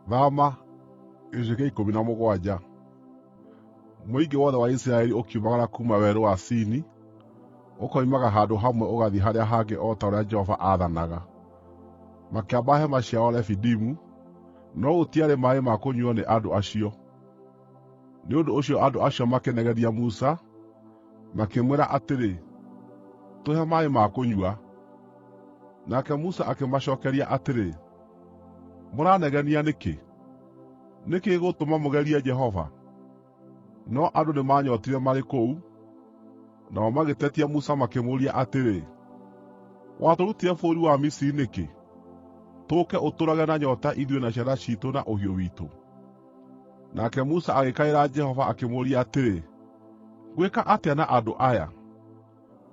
Thama gĩcunjĩ kĩa 17. Mũingĩ wothe wa Isiraeli ũkiumagara kuuma Werũ wa Sini, ũkoimaga handũ hamwe ũgathiĩ harĩa hangĩ o ta ũrĩa Jehova aathanaga. Makĩamba hema ciao Refidimu, no gũtiarĩ maaĩ ma kũnyuuo nĩ andũ acio. Nĩ ũndũ ũcio andũ acio makĩnegenia Musa, makĩmwĩra atĩrĩ, “Tũhe maaĩ ma kũnyua.” Nake Musa akĩmacookeria atĩrĩ, “Mũranegenia nĩkĩ? Nĩ kĩĩ gĩgũtũma mũgerie Jehova?” No andũ nĩmanyootire marĩ kũu, nao magĩtetia Musa makĩmũũria atĩrĩ, “Watũrutire bũrũri wa Misiri nĩkĩ, tũũke ũtũũrage na nyoota ithuĩ na ciana ciitũ na ũhiũ witũ?” Nake Musa agĩkaĩra Jehova akĩmũũria atĩrĩ, “Ngwĩka atĩa na andũ aya?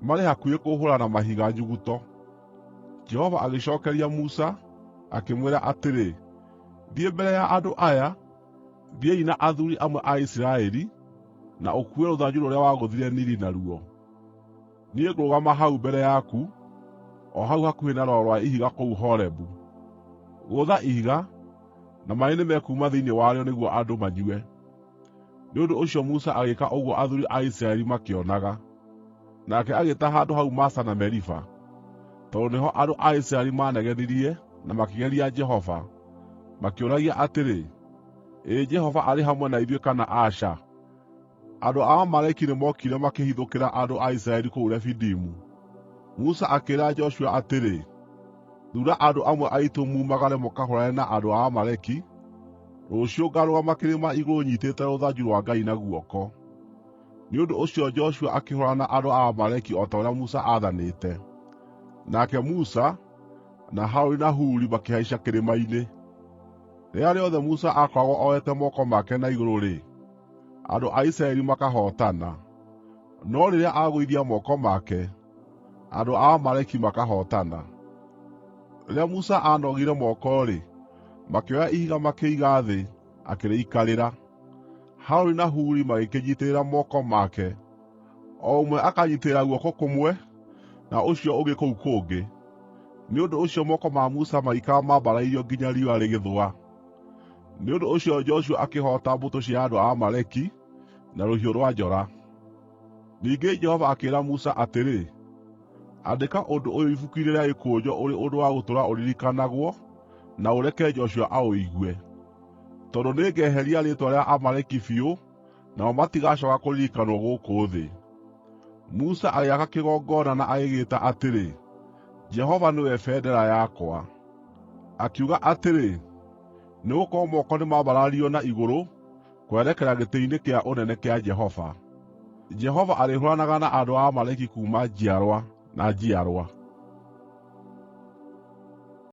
Marĩ hakuhĩ kũhũũra na mahiga nyuguto.” Jehova agĩcookeria Musa, akĩmwĩra atĩrĩ, “Thiĩ mbere ya andũ aya. Thiĩi na athuuri amwe a Isiraeli, na ũkuue rũthanju rũrĩa wagũthire Nili naruo. Niĩ ngũrũgama hau mbere yaku, o hau hakuhĩ na rwaro rwa ihiga kũu Horebu. Gũtha ihiga, na maaĩ nĩmekuuma thĩinĩ warĩo nĩguo andũ manyue.” Nĩ ũndũ ũcio Musa agĩĩka ũguo athuuri a Isiraeli makĩonaga. Nake agĩĩta handũ hau Masa na Meriba, tondũ nĩho andũ a Isiraeli maanegenirie na makĩgeria Jehova, makĩũragia atĩrĩ, “Ĩĩ Jehova arĩ hamwe na ithuĩ kana aca?” Andũ a Amaleki nĩmookire makĩhithũkĩra andũ a Isiraeli kũu Refidimu. Musa akĩĩra Joshua atĩrĩ, “Thuura andũ amwe aitũ mumagare mũkahũũrane na andũ a Amaleki. Rũciũ ngaarũgama kĩrĩma igũrũ nyiitĩte rũthanju rwa Ngai na guoko.” Nĩ ũndũ ũcio Joshua akĩhũũrana na andũ a Amaleki o ta ũrĩa Musa aathanĩte. Nake Musa, na Harũni na Huri makĩhaica kĩrĩma-inĩ. Rĩrĩa rĩothe Musa aakoragwo oete moko make na igũrũ-rĩ, andũ a Isiraeli makahootana, no rĩrĩa agũithia moko make, andũ a Amaleki makahootana. Rĩrĩa Musa aanogire moko-rĩ, makĩoya ihiga makĩiga thĩ, akĩrĩikarĩra. Harũni na Huri magĩkĩnyiitĩrĩra moko make, o ũmwe akanyiitĩrĩra guoko kũmwe na ũcio ũngĩ kũu kũngĩ. Nĩ ũndũ ũcio moko ma Musa magĩikara mambarairio nginya riũa rĩgĩthũa. Nĩ ũndũ ũcio Joshua akĩhoota mbũtũ cia andũ a Amaleki na rũhiũ rwa njora. Ningĩ Jehova akĩĩra Musa atĩrĩ, “Andĩka ũndũ ũyũ ibuku-inĩ rĩa gĩkũnjo ũrĩ ũndũ wa gũtũũra ũririkanagwo na ũreke Joshua aũigue, tondũ nĩngeheria rĩĩtwa rĩa Amaleki biũ nao matigacooka kũririkanwo gũkũ thĩ.” Musa agĩaka kĩgongona na agĩgĩĩta atĩrĩ, “Jehova nĩwe Bendera yakwa.” Akiuga atĩrĩ, “Nĩgũkorwo moko nĩmambararirio na igũrũ kwerekera gĩtĩ-inĩ kĩa ũnene kĩa Jehova. Jehova arĩhũũranaga na andũ a Amaleki kuuma njiarwa na njiarwa.”